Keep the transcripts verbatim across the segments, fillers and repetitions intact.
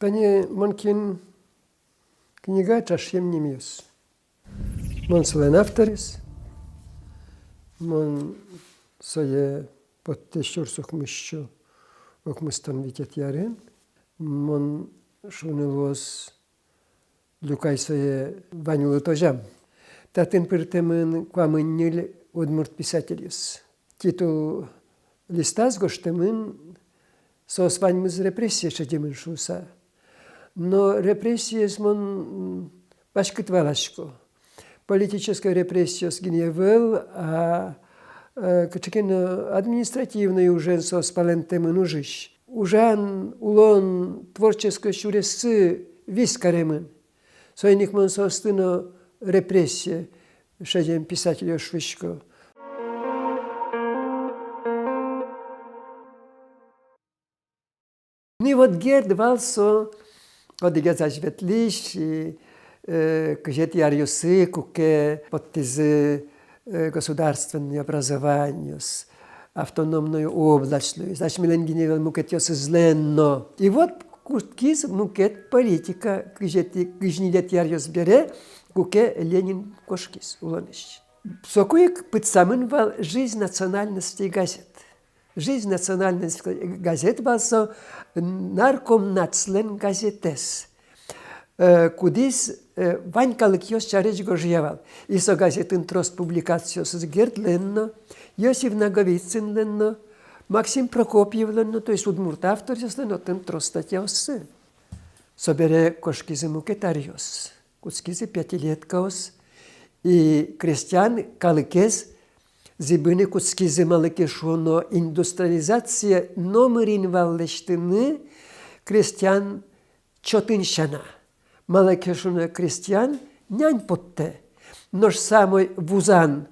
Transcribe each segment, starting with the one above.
Тани мон кин книга «Чашъем нимъёс». Мон солэн авторез. Мон сое поттӥ сюрс укмыссю укмыстон витетӥ арын. Мон, шуыны луоз, люкай сое вань улытозям. Татын пыртэмын куамын ньыль удмурт писательёс. Титул листаз гожтэмын: соос ваньмыз репрессие шедемын шуыса. Но репрессиез мон, м, паськыт валасько. Политической репрессиос гинэ ӧвӧл, а, э, кыӵе ке но административной ужен соос палэнтэмын ужысь. Ужан, улон, творческой сюрессы вис каремын. Соин ик мон соосты но репрессие шедем писательёс шуисько. Ну и вот Герд вал со одӥгез азьветлӥсь, и, э, кызетӥ аръёсы, куке поттӥзы, э, государственной образованиос, автономной область луиз, асьмелэн гинэ ӧвӧл, мукетъёсызлэн но. И вот кутскиз мукет политика кызетӥ, кызь ньылетӥ аръёс бере, куке Ленин кошкиз улонысь. Соку ик пытсамын вал «Жизнь национальностей» газет. «Жизнь национальностей» газет вал со Наркомнацлэн газетэз, э, кудӥз, э, вань калыкъёс сярысь гожъя вал. И со газетын трос публикациосыз Гердлэн но, Иосиф Наговицынлэн но, Максим Прокопьевлэн но, то есть удмурт авторъёслэн но отын трос статьяоссы. Собере кошкизы мукет аръёс. Кутскизы пятилеткаос, и крестьян калыкез зӥбыны кутскизы, малы ке шуоно индустриализация номыр ин вал лэсьтыны крестьян чотын сяна. Малы ке шуоно крестьян нянь поттэ. Нош самой вузан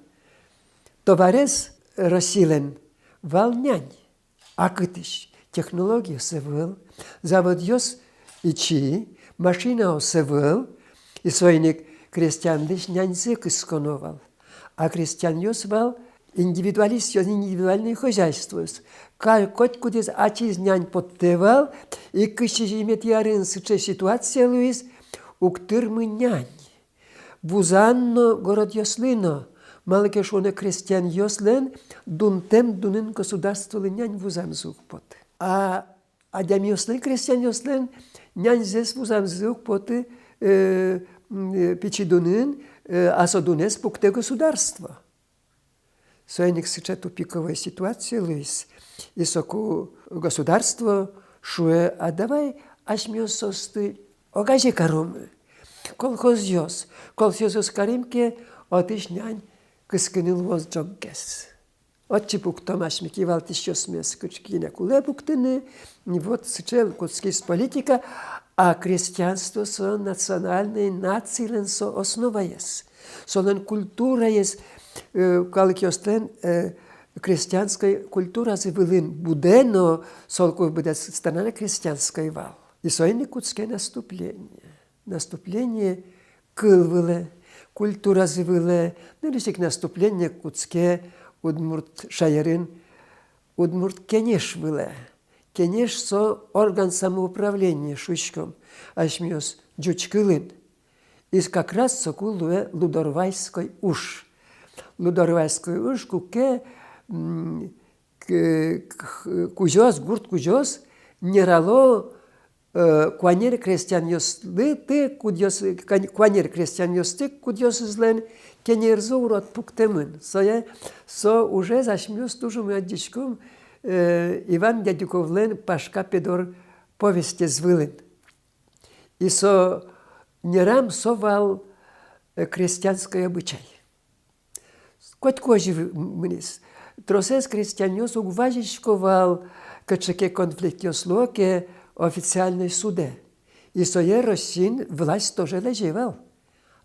товарез Россилэн вал нянь. А кытысь? Технологиос ӧвӧл, заводъёс ичи, машинаос ӧвӧл, и соин ик крестьянлэсь няньзэ кысконо вал. А крестьянъёс вал индивидуалистъёс, индивидуальной хозяйствоос. Ка-, котькудӥз ачиз нянь поттэ вал, и кызь сизьыметӥ арын сыӵе ситуация луиз: уг тырмы нянь. Вузан но городъёслы но, малы ке шуоно крестьянъёслэн дунтэм дунын государстволы нянь вузамзы уг поты. А адямиослэн, крестьянъёслэн няньзэс вузамзы уг поты, э, м, э, пичи дунын, э, а со дунэз пуктэ государство. Соин ик сыӵе тупиковой ситуация луиз. И соку государство шуэ: а давай асьмеос соосты огазе каромы. Колхозъёс, колхозъёс карим ке, отысь нянь кыскыны луоз ӝоггес. Отчы пуктом асьме кивалтӥсьёсмес, кыӵе ке но кулэ пуктыны. И вот сыӵе кутскиз политика, а крестьянство со национальной, нацилэн со основаез. Солэн культураез, э, калыкъёслэн, э, крестьянской культуразы вылын будэ но, соку быдэс страна крестьянской вал. И соин ик кутске наступление. Наступление кыл вылэ, культуразы вылэ, нырысь ик наступление кутске удмурт шаерын Удмурт Кенеш вылэ. Кенеш со орган самоуправления, шуиськом асьмеос ӟуч кылын. И как раз соку луэ Лудорвайской уж. Лудорвайской уж, куке, м, к-, к-, кузёос, гурт кузёос ньӧрало, э, куанер крестьянъёсты, кудъёс-, кан-, куанер крестьянъёсты, кудъёсызлэн кенерзы урод пуктэмын. Сое, со ужез асьмеос туж умой адӟиськом, э, Иван Дядюковлэн «Пашка Педор» повестез вылын. И со ньӧрам со вал, э, крестьянской обычай. Котьку озьы вы-, мынӥз. Тросэз крестьянъёс уг вазисько вал, кыӵе ке конфликтъёс луо ке, официальной судэ. И сое Россиын власть тоже лэзе вал.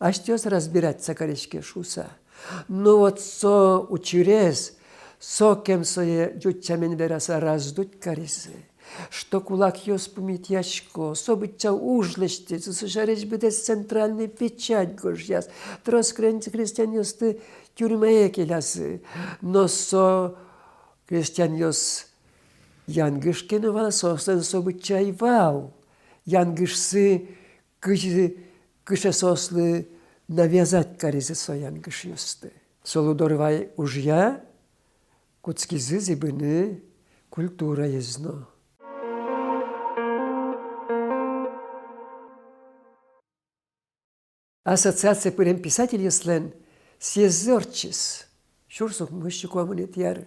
Асьтэос разбираться кариське шуыса. Но вот со учырез, сокем сое, ӟуч сямен вераса, раздуть каризы. Что кулакъёс пумитъясько, со быдӟа уж лэсьтӥзы, со сярысь быдэс центральной печать гожъяз, трос крен-, крестьянъёсты тюрьмае келязы. Но со крестьянъёс янгыш ке но вал, соослэн со быдӟа ӧй вал. янгышсы, кызьы, кыӵе соослы навязать каризы со янгышъёсты. Солы доры вай ужъя кутскизы зӥбыны культураез но. Ассоциацие пырем писательёслэн съездзы ортчиз сюрс укмыссю куамынэтӥ арын.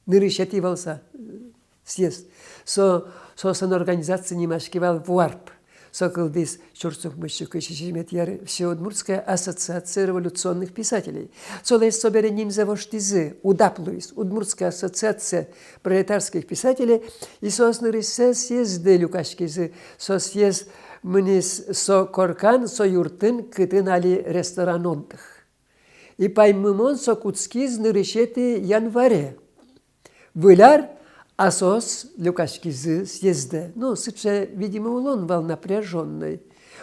Нырысетӥ вал со, э, съезд. Со, соослэн организация нимаське вал ВУАРП. Со кылдӥз сюрс укмыссю кызь сизьыметӥ арын, Всеудмуртская ассоциация революционных писателей. Солэсь собере нимзэ воштӥзы, УдАП луиз, Удмуртская ассоциация пролетарских писателей, и соос нырысьсэ съездэ люкаськизы. Со съезд мынӥз со коркан, со юртын, кытын али ресторан «Отдых». И паймымон, со кутскиз нырысетӥ январе. Выль ар, а соос люкаськизы съездэ. Ну, сыӵе, видимо, улон вал напряжённой.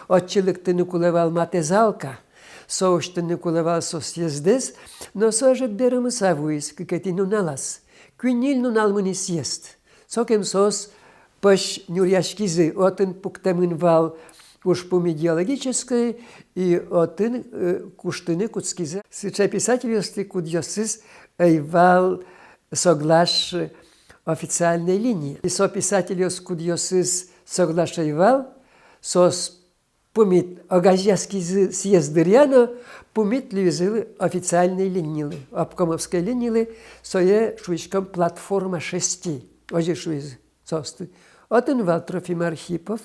Отчы лыктыны кулэ вал матэ зал ке, со усьтыны кулэ вал со съездэз, но со ӧжыт беромыса вуиз кыкетӥ нуналаз. Куинь-ньыль нунал мынӥз съезд. Сокем соос пӧсь нюръяськизы, отын пуктэмын вал ужпум идеологической, и отын, э, куштыны кутскизы сыӵе писательёсты, кудъёсыз ӧй вал соглаш официальной линие. И со писательёс, кудъёсыз соглаш ӧй вал, соос пумит огазеяськизы съезд дыръя но, пумит луизы официальной линилы, обкомовской линилы, сое шуиськом «Платформа шести», озьы шуизы соосты. Отын вал Трофим Архипов,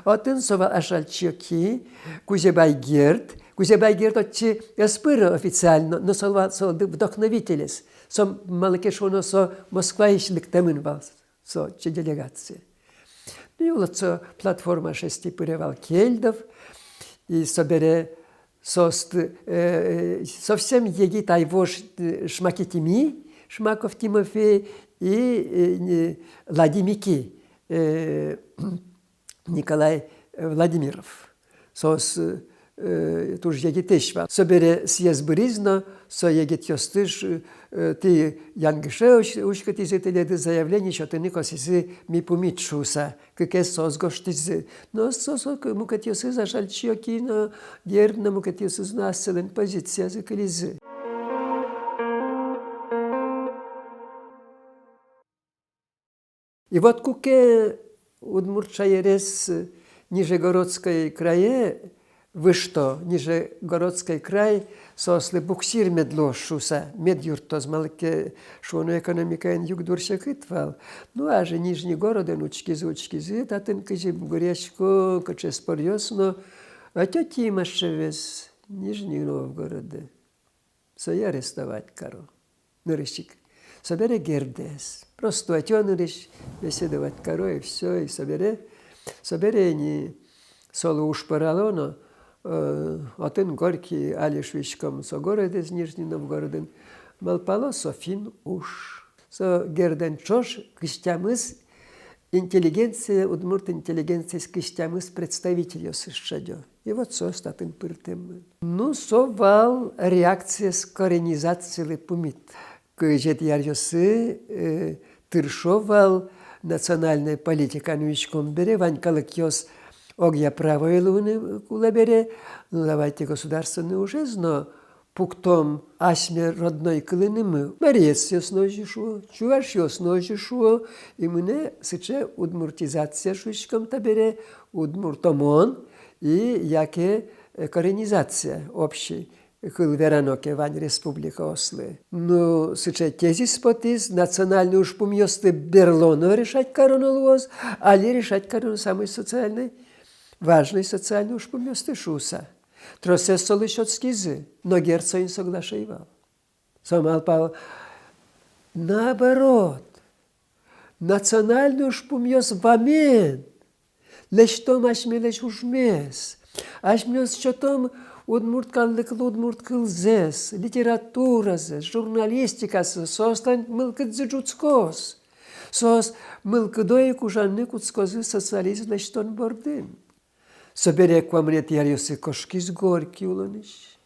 отын со вал Ашальчи Оки, Кузебай Герд. Кузебай Герд отчы ӧз пыры официально, но со вал, со ды-, вдохновителез. Со, малы ке шуоно, со Москваысь лыктэмын вал со отчы делегация. Ну и вот со «Платформа шести» пыре вал Кельдов, и собере соосты, э, э, совсем егит ай вож, э, Шмаки Тими, Шмаков Тимофей и, э, не, Ладимики, э, Николай, э, Владимиров. Соос, э, туж егитэсь вал. Собере съезд быриз но, со егитъёсты, э, тӥ янгыше усь-, уськытӥзы, тӥледлы заявление сётыны косӥзы, ми пумит шуыса, кыкез соос гожтӥзы. Но соос, мукетъёсыз, Ашальчи Оки но, Герд но, мукетъёсыз но асьсэлэн позициязы кылизы. И вот куке удмурт шаерез Нижегородской крае выжто, Нижегородской край соослы буксир мед луоз шуыса, мед юрттоз, малы ке шуоно, экономикаын югдур секыт вал. Ну, озьы Нижний городын учкизы, учкизы, татын кызьы бугыръясько, кыӵе споръёс но, ӧтё Тимашевез Нижний Новгородэ. Сое арестовать каро. Нырысь ик. Собере Гердэз. Просто ӧтё нырысь, беседовать каро, и всё, и собере, собере ини солы уж пӧрало но, э, отын Горький, али шуиськом, со городэз Нижний Новгородын, малпало, со финн уж. Со Гердэн ӵош кызь тямыс интеллигенция, удмурт интеллигенциез кызь тямыс представительёсыз шедё. И вот соос татын пыртэмын. Ну, со вал реакциез коренизациялы пумит. Кызетӥ аръёсы, э, тыршо вал национальной политика нуиськон бере, вань калыкъёс огъя правое луыны кулэ бере, ну, давайте государственной ужез но пуктом асьме родной кылынымы. Мариецъёс но озьы шуо, чувашъёс но озьы шуо, и мынэ сыӵе удмуртизация шуиськом табере, удмуртомон и яке, э, коренизация общей, кыл верано ке, вань республикаослы. Ну, сыӵе тезис потӥз, национальной ужпумъёсты берло но решать кароно луоз, али решать кароно самой социальной, важной социальной ужпумъёсты шуыса. Тросэз солы сётскизы, но Герд соин соглаш ӧй вал. Со малпал, наоборот, национальной ужпумъёс вамен, лэсьтом асьмелэсь ужмес, асьмеос сётом удмурт калыклы удмурт кылзэс, литературазэс, журналистикасэс, соослэн мылкыдзы ӝутскоз. Соос мылкыдо ик ужаны кутскозы социализм лэсьтон бордын. Собере куамынэтӥ аръёсы кошкиз Горький улонысь.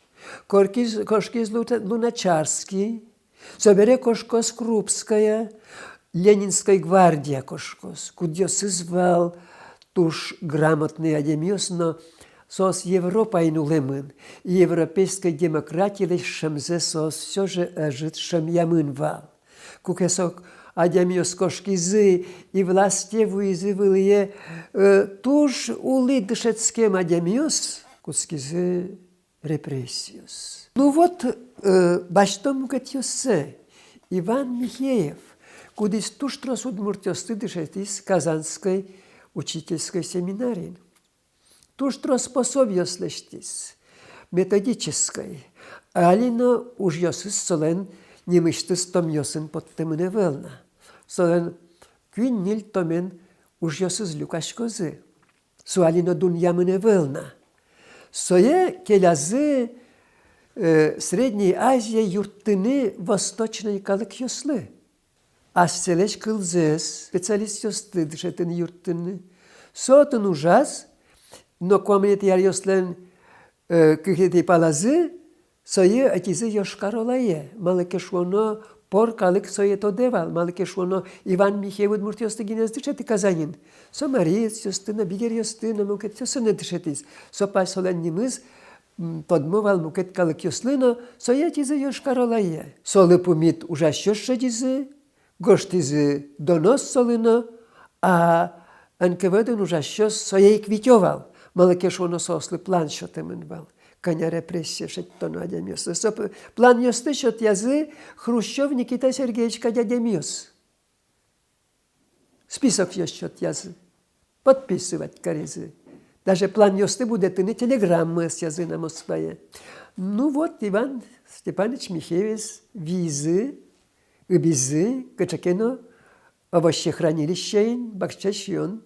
Кошкиз, кошкиз Луна-, Луначарский. Собере кошкоз Крупская, Ленинской гвардия кошкоз. Кудъёсыз вал туж грамотной адямиос, но соос Европаын улэмын, и европейской демократилэсь шӧмзэ соос всё же ӧжыт шӧмъямын вал. Куке со адямиос кошкизы и власте вуизы вылӥе, э, туж улӥ дышетскем адямиос кутскизы репрессиос. Ну вот, э, басьтом мукетъёссэ. Иван Михеев, кудӥз туж трос удмуртъёсты дышетӥз Казанской учительской семинариын. Туж трос пособиос лэсьтӥз, методической. Али но ужъёсыз солэн нимысьтыз томъёсын поттэмын ӧвӧл на. Солэн куинь-ньыль томен ужъёсыз люкаськозы. Со али но дунъямын ӧвӧл на. Сое келязы, э, Средней Азие юрттыны восточной калыкъёслы. Асьсэлэсь кылзэс, специалистъёсты дышетыны юрттыны. Со отын ужаз, но куамынэтӥ аръёслэн, э, кыкетӥ палазы сое ӧтизы Йошкар-Олае, малы ке шуоно пор калык сое тодэ вал, малы ке шуоно Иван Михеев удмуртъёсты гинэ ӧз дышеты Казаньын. Со мариецъёсты но, бигеръёсты но, мукетъёсты но дышетӥз. Со пай солэн нимыз, м, тодмо вал мукет калыкъёслы но, сое ӧтизы Йошкар-Олае. Солы пумит ужасьёс шедизы, гожтӥзы донос солы но, а Н К В Д-ын ужасьёс сое ик витё вал, малы ке шуоно соослы план сётэмын вал, кӧня репрессие шедьтоно адямиослы. Со п-, планъёсты сётъязы Хрущёв Никита Сергеевич кадь адямиос. Списокъёс сётъязы, подписывать каризы. Даже планъёсты будэтыны телеграммаосъязы на Москвае. Ну вот, Иван Степаныч Михеевез виизы, ыбизы кыӵе ке но овощехранилищеын, бакча сиён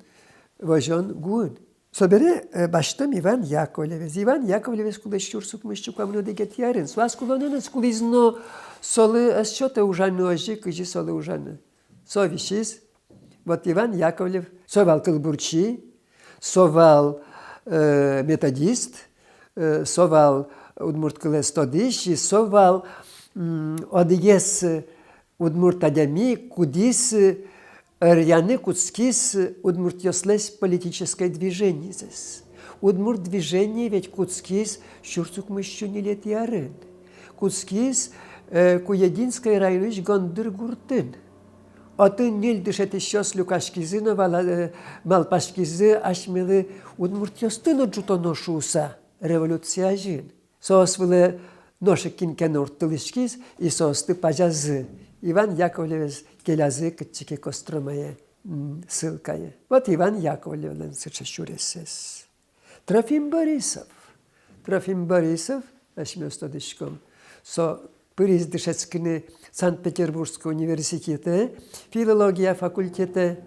возён гуын. Собере, э, басьтом Иван Яковлевез. Иван Яковлевез кулӥз сюрс укмыс сю куамын одӥгетӥ арын. Со ас кулонэныз кулӥз но, солы ӧз сётэ ужаны озьы, кызьы солы ужаны. Со висиз. Вот Иван Яковлев, со вал кылбурчи, со вал, э, методист, э, со вал удмурт кылэз тодӥсь, и со вал, м, одӥгез, э, удмурт адями, кудӥз, э, ӧръяны кутскиз, э, удмуртъёслэсь политической движенизэс. Удмурт движение ведь кутскиз сюрс укмыс сю ньылетӥ арын. Кутскиз, э, Куединской районысь Гондыр гуртын. Отын ньыль дышетӥсьёс люкаськизы но вала-, э, малпаськизы, асьмелы удмуртъёсты но ӝутоно шуыса революция азьын. Соос вылэ нош ик кин ке но ортчылӥськиз, и соосты пазязы. Иван Яковлевез келязы кытчы ке Костромае, м, ссылкае. Вот Иван Яковлевлэн сыӵе сюресэз. Трофим Борисов. Трофим Борисов, асьмеос тодӥськом, со пыриз дышетскыны Санкт-Петербургской университетэ, филология факультетэ.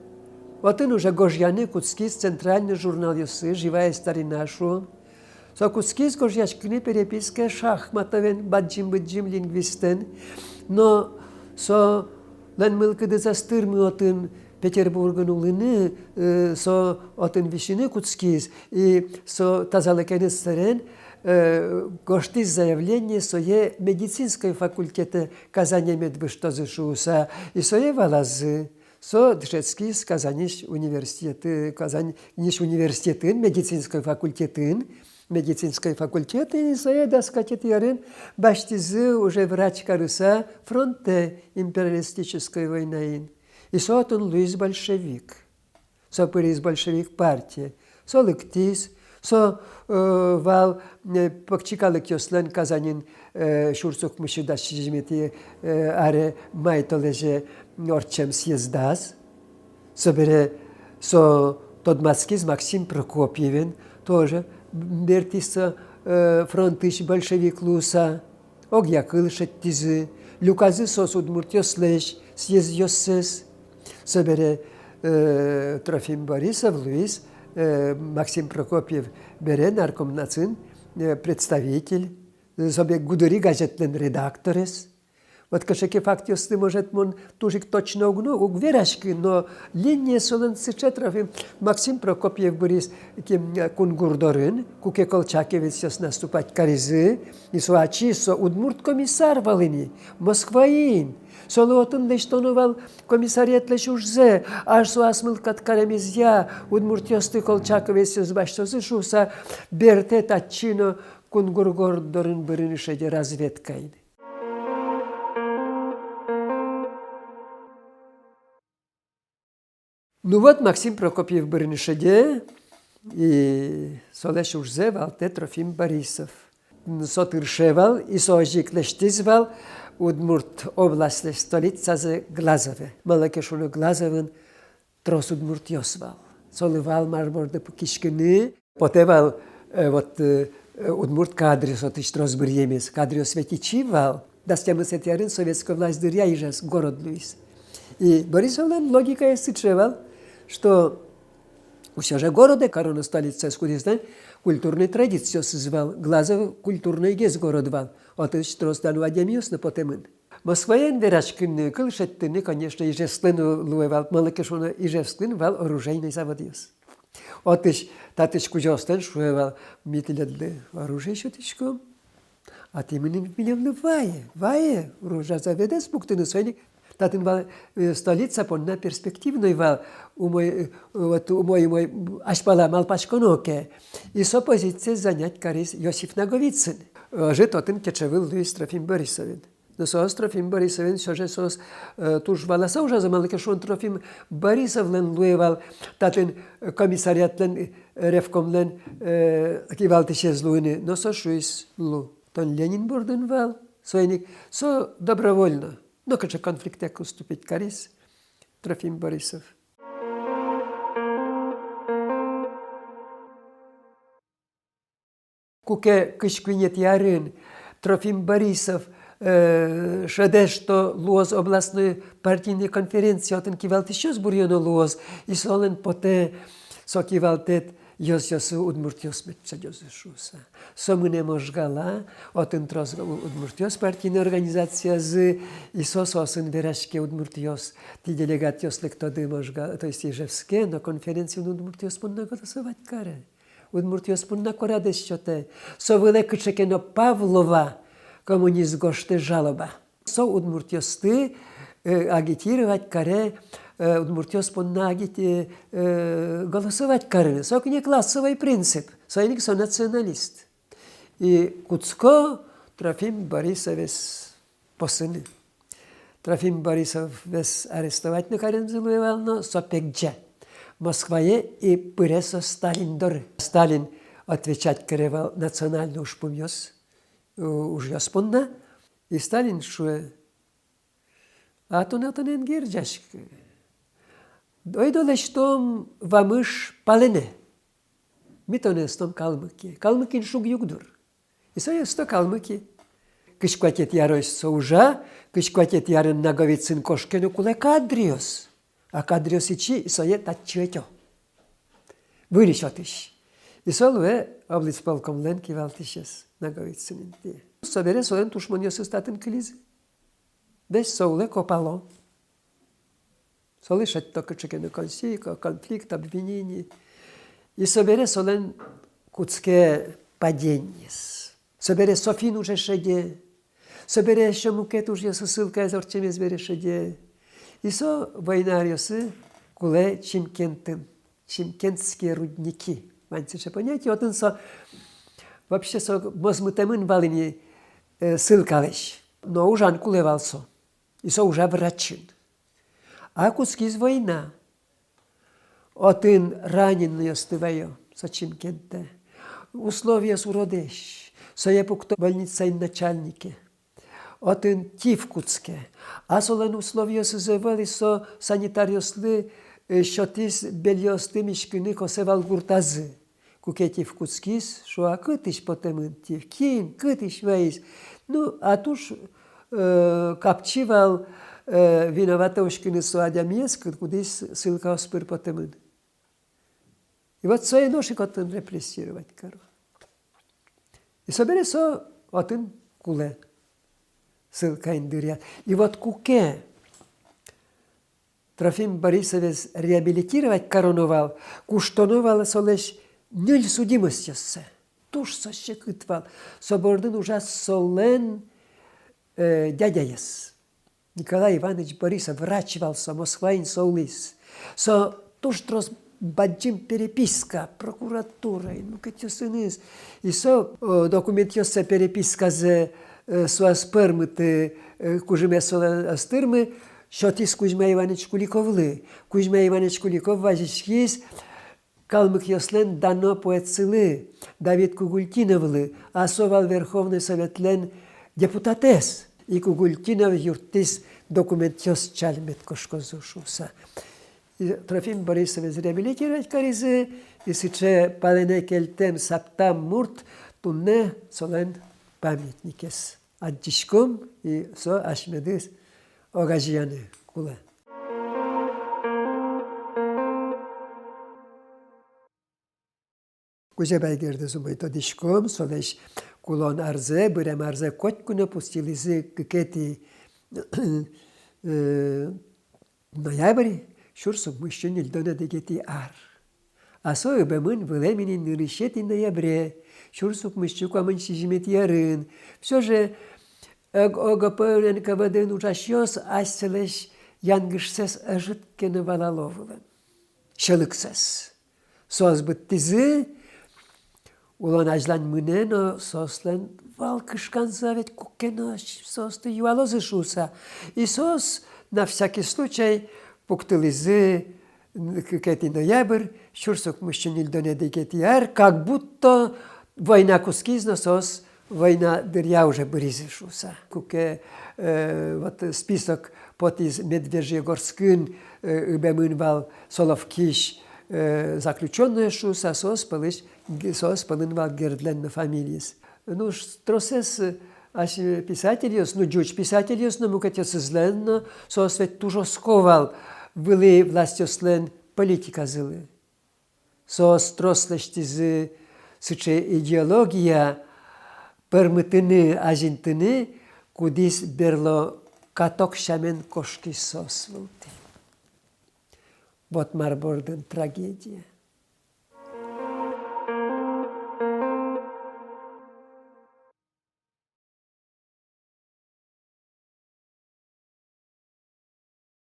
Отын уже гожъяны кутскиз центральной журналъёсы, «Живая старина» шуом. Со кутскиз гожъяськыны перепискае Шахматовен, бадӟым-бадӟым лингвистэн. Но солэн мылкыдыз ӧз тырмы отын Петербургын улыны, э, со отын висьыны кутскиз, и со тазалыкеныз сэрен, э, гожтӥз заявление, сое медицинской факультетэ Казане мед выжтозы шуыса, и сое валазы. Со дышетскиз Казаньысь университеты-, Казаньысь университетын, медицинской факультетын, медицинской факультетын, и сое дас куатетӥ арын басьтӥзы уже врач карыса фронтэ империалистической войнаын. И со отын луиз большевик. Со пыриз большевик партие. Со лыктӥз, со, э, вал, э, покчи калыкъёслэн Казаньын, э, сюрс укмыс сю дас сизьыметӥ, э, аре май толэзе ортчем съездаз. Собере со тодматскиз Максим Прокопьевен, тоже бертӥз со, э, фронтысь большевик луыса. Огъя кыл шедьтӥзы, люказы соос удмуртъёслэсь съездъёссэс. Собере, э, Трофим Борисов луиз, э, Максим Прокопьев бере наркомнацын, э, представитель, э, собере «Гудыри» газетлэн редакторез. Вот кыӵе ке фактъёсты, может, мон туж ик точно уг но, уг вераськы, но линия солэн сыӵе: Трофим, Максим Прокопьев быриз ке, м, Кунгур дорын, куке колчаковецъёс наступать каризы, и со ачиз, со удмурт комиссар вал ини, Москваын. Солы отын лэсьтоно вал комиссариатлэсь ужзэ, аж со асмылкад каремезъя удмуртъёсты колчаковецъёс басьтозы шуыса, бертэ татчы но Кунгур горд дорын бырыны шеде разведкаын. Ну вот, Максим Прокопьев бырыны шеде, и солэсь ужзэ валтэ Трофим Борисов. Со тырше вал, и со озьы ик лэсьтӥз вал Удмурт областьлэсь столицазэ Глазове. Малы ке шуоно, Глазовын трос удмуртъёс вал. Солы вал мар борды пыкиськыны. Потэ вал, э, вот, э, э, удмурт кадръёс отысь трос быръемез. Кадръёс ведь ичи вал. Дас тямысэтӥ арын советской власть дыръя Ижевск город луиз. И Борисовлэн логикаез сыӵе вал, что усё же городэ кароно столицаез, кудӥзлэн культурной традициосыз вал. Глазов культурнойгес город вал. Отысь трос дано адямиос но потэмын. Москваен вераськыны, кыл шедьтыны, конечно, Ижевсклэн луэ вал, малы ке шуоно, Ижевсклэн вал оружейной заводъёс. Отысь, татысь кузёослэн шуэ вал: «Ми тӥледлы оружие сётӥськом, а тӥ мыным милемлы вае, вае, оружие заводэз пуктыны». Соин ик татын вал, э, столица понна перспективной вал, умой, э, вот умой, умой, азьпала малпаськоно ке. И со позициез занять кариз Иосиф Наговицын. Озьы татын кечевыл луиз Трофим Борисовен. Но соос Трофим Борисовен всё же соос, э, туж валаса ужазы, малы ке шуоно, Трофим Борисовлэн луэ вал татын, э, комиссариатлэн, э, ревкомлэн, э, кивалтӥсез луыны. Но со шуиз: «Лу, тон Ленин бордын вал». Соин ик со добровольно, нокыӵе конфликтэ ик уступить кариз Трофим Борисов. Куке кызь куинетӥ арын Трофим Борисов, э, шӧдэ, что луоз областной партийной конференция, отын кивалтӥсьёс буръёно луоз, и солэн потэ, со кивалтэт ёзъёсы удмуртъёс мед шедёзы шуыса. Со мынэ Можгала, отын трос у-, удмуртъёс партийной организациязы, и со соосын вераське: «Удмуртъёс, тӥ, делегатъёс, лыктоды Можга, то есть Ижевске, но конференциын удмуртъёс понна голосовать каре. Удмуртъёс понна курадэс сётэ». Со вылэ кыӵе ке но Павлова коммунист гожтэ жалоба. Со удмуртъёсты, э, агитировать каре, э, удмуртъёс понна агити-, э, голосовать карыны. Со кыӵе ке классовой принцип, соин ик со националист. И кутско Трофим Борисовез посыны. Трофим Борисовез арестовать но каремзы луэ вал, но со пегӟе Москвае и пыре со Сталин доры. Сталин отвечать каре вал национальной ужпумъёс, у-, ужъёс понна. И Сталин шуэ: «А тон отын эн герӟаськы. Ойдо лэсьтом вамыш палэнэ. Ми тонэ ыстом Калмыкие. Калмыкиын шуг-юг дур». И сое ысто Калмыкие. Кызь куатетӥ арозь со ужа, кызь куатетӥ арын Наговицын кошке но кулэ кадръёс. А кадръёс ичи, и сое татчы ӧтё. Выльысь отысь. И со луэ облисполкомлэн кивалтӥсез Наговицын интые. Собере солэн тушмонъёсыз татын кылизы. Весь со улэ копало. Солы шедьто кыӵе ке но конси-, ко-, конфликт, обвинение. И собере солэн кутске падениез. Собере СОФИН уже шеде. Собере ещё мукет ужъёсы, ссылкаез ортчемез бере шеде. И со война аръёсы кулэ Чимкентын. Чимкентские рудники. Вань сыӵе понятие. Отын со вообще со мозмытэмын вал ини, э, ссылкалэсь. Но ужан кулэ вал со. И со ужа врачын. А кутскиз война. Отын раненойёсты ваё со Чимкентэ. Условиос уродэсь. Сое пукто больницаын начальнике. Отын тиф кутске. А солэн условиосыз ӧвӧл, и со санитаръёслы, э, сётӥз бельёосты миськыны, косэ вал гуртазы. Куке тиф кутскиз, шуо: «А кытысь потэмын тиф? Кин, кытысь ваиз?» Ну, а туж, э, капчи вал, э, виноватэ уськыны со адямиез, кы-, кудӥз ссылкаос пыр потэмын. И вот сое нош ик отын репрессировать каро. И собере со отын кулэ. ссылкаын дыръя. И вот куке Трофим Борисовез реабилитировать кароно вал, куштоно вал солэсь ньыль судимостьёссэ. Туж со секыт вал. Со бордын ужаз солэн, э, дядяез. Николай Иванович Борисов врач вал со, Москваын со улӥз. Со туж трос бадӟым переписка прокуратураен, мукетъёсыныз. И со, э, документъёссэ, переписказэ, э, со ӧз пӧрмыты, э, кужымез солэн ӧз тырмы, сётӥз Кузьма Иванович Куликовлы. Кузьма Иванович Куликов вазиськиз калмыкъёслэн дано поэтсылы Давид Кугультиновлы, а со вал Верховной Советлэн депутатэз. И Кугультинов юрттӥз документъёс, чаль мед кошкозы шуыса. И Трофим Борисовез реабилитировать каризы, и сыӵе палэнэ кельтэм, саптам мурт туннэ солэн памятникез адӟиськом, и со асьмедыз огазеяны кулэ. Кузебай Гердез умой тодӥськом, солэсь кулон арзэ, бырем арзэ котьку но пусйылӥзы кыкетӥ, э, ноябрь, сюрс укмыссю ньыльдон одӥгетӥ ар. А со ыбемын вылэм ини нырысетӥ ноябре, сюрс укмыссю куамын сизьыметӥ арын. Всё же ог-, ОГПУ-ын, НКВД-ын ужасьёс асьсэлэсь янгышсэс ӧжыт ке но валало вылэм. Сьӧлыксэс. Соос быдтӥзы, улон азьлань мынэ но, соослэн вал кышканзы, а ведь куке но соосты юалозы шуыса. И соос на всякий случай пуктылӥзы, н-, кыкетӥ ноябрь, сюрс укмыссю ньыльдон одӥгетӥ ар, как будто война кутскиз но соос война дыръя уже быризы шуыса. Куке, э, вот список потӥз Медвежьегорскын, э, ыбемын вал Соловкиысь, э, заключённойёс шуыса, соос пӧлысь, г-, соос пӧлын вал Гердлэн но фамилиез. Ну, ш-, тросэз, э, ась-, писательёс, ну, ӟуч писательёс но, мукетъёсызлэн но, соос ведь туж оско вал вылӥ властьёслэн политиказылы. Соос трос лэсьтӥзы сыӵе идеология пӧрмытыны, азинтыны, кудӥз берло каток сямен кошкиз соос вылтӥ. Вот мар бордын трагедия.